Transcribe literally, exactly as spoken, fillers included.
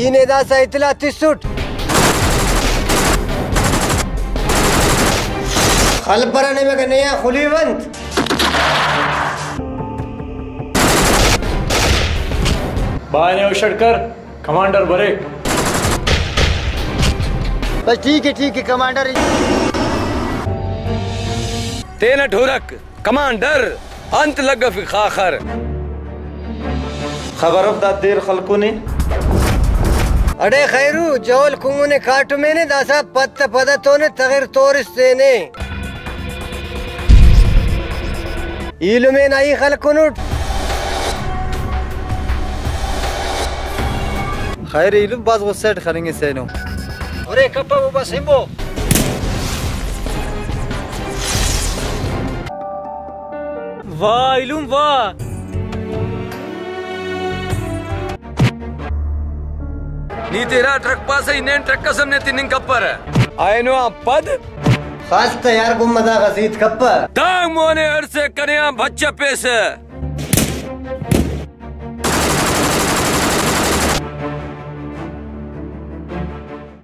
ای نے داسہ اطلاع تسٹ۔ خلپرہ نیمہ کہ نے آ خلیونت۔ بائے نے ہوشڑ کر، کمانڈر بریک۔ بس ٹھیک ہے، ٹھیک ہے کمانڈر۔ تینٹ ہرک۔ کمانڈر، انت لگفک خاخر؟ خبر اف دا دیر خلکنے۔ اڑے خیرو، جول کنگنے کاٹمینے، داسہ پد تہ پد تونے تغر تورس تینے۔ ایلمے نا ای خلکنٹ۔ خیر ایلم بھاز غصہ اٹ خننگسہ اینو۔ ارے کپہ او بس ہمبو۔ واہ ایلم واہ۔ نی تینا ٹرک پاسہ، ای نین ٹرک اس ہم نے تننگ کپرہ۔ اینو آن پد۔ خاص تہ یار گم ادا غزیت کپہ۔ دانگ مونے ہڑسے کنے آن بھچ پیسہ۔